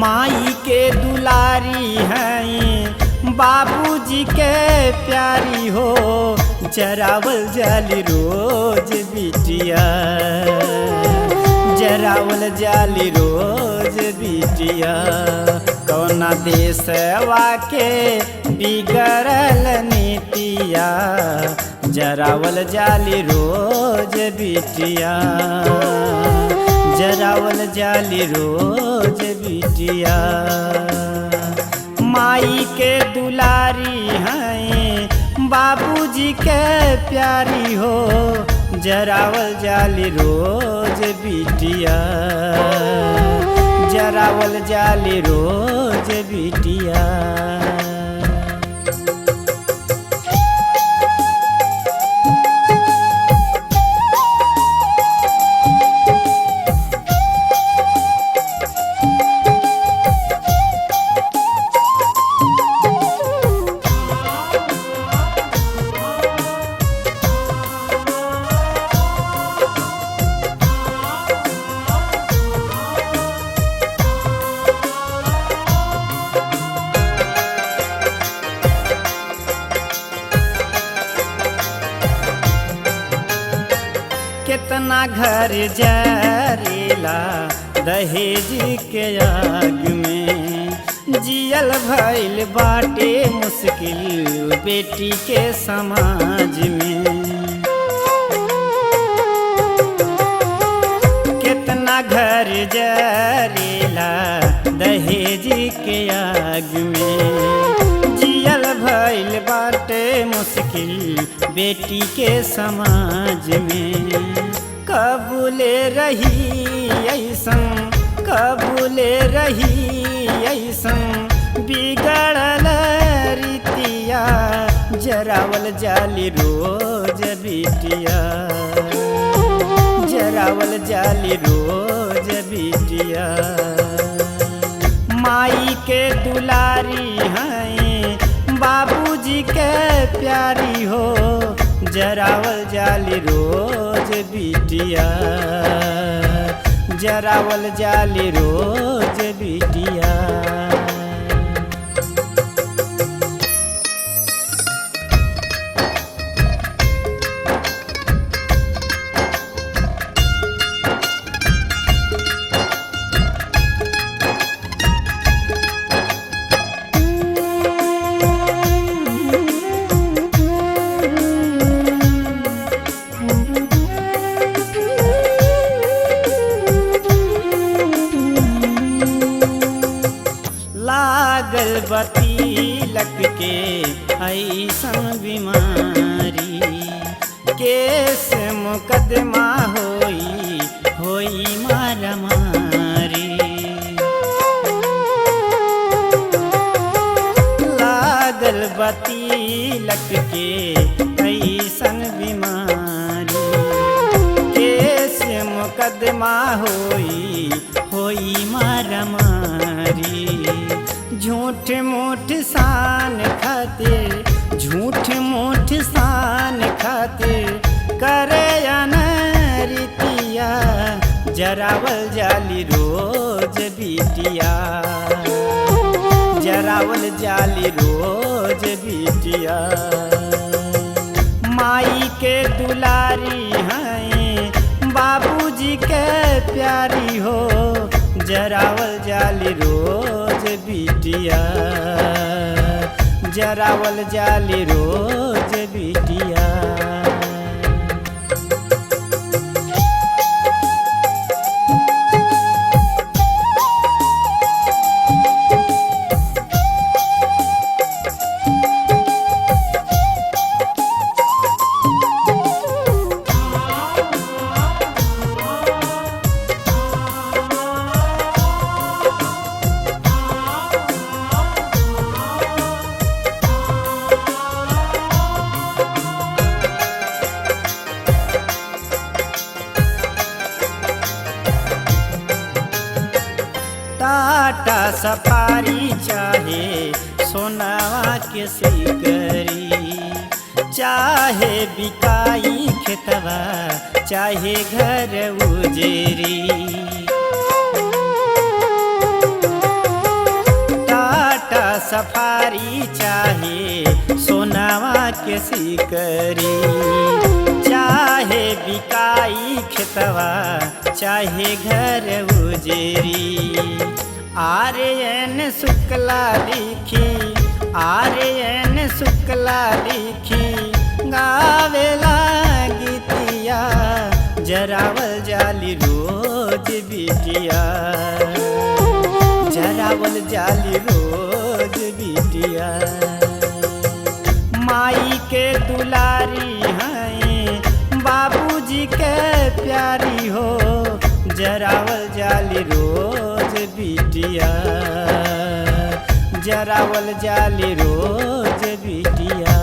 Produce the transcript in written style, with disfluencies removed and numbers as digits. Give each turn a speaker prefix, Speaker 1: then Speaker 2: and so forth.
Speaker 1: माई के दुलारी हैं, बाबूजी के प्यारी हो, जरावल जाली रोज बिटिया, जरावल जाली रोज बिटिया। कौना देशवा के बिगड़ल नीतिया, जरावल जाली रोज बिटिया, जरावल जाली रोज बिटिया। माई के दुलारी हैं, बाबूजी के प्यारी हो, जरावल जाली रोज बिटिया, जरावल जाली रोज बिटिया। कितना घर जरेला दहेज के आग में, जियल भइल बाटे मुश्किल बेटी के समाज में। कितना घर जरेला दहेज के आग में, जियल भइल बाटे मुश्किल बेटी के समाज में। कबूले रही ऐसन, कबूले रही ऐसन बिगड़ल रीतिया, जरावल जाली रोज बिटिया, जरावल जाली रोज बिटिया। माई के दुलारी हैं, बाबूजी के प्यारी हो, जरावल जाली रोज बिटिया, जरावल जाली रोज बिटिया। लागल बतिलक के ऐसन बीमारी, केस मुकदमा होई होई मारामारी। लागल बतिलक के ऐसन बीमारी, केस मुकदमा होई होई मारामारी। झूठ मूठ शान खातिर, झूठ मूठ शान खातिर करे अनरीतिया, जरावल जाली रोज बिटिया, जरावल जाली रोज बिटिया। माई के दुलारी हैं, बाबूजी के प्यारी हो, जरावल जाली रोज बिटिया, जरावल जाली रोज बिटिया। टाटा सफारी चाहे सोनावा के सिकरी, चाहे बिकाई खेतवा चाहे घर उजेरी। सफारी चाहे सोनावा के सिकरी, चाहे बिकाई खेतवा चाहे घर उजेरी। आर्यन शुक्ला लिखी, आर्यन शुक्ला लिखी गावेला गीतिया, जरावल जाली रोज बिटिया, जरावल जाली रोज बिटिया। माई के दुलारी हैं बाबूजी के प्यारी हो, जरावल जाली रोज बिटिया, जरावल जाली रोज बिटिया।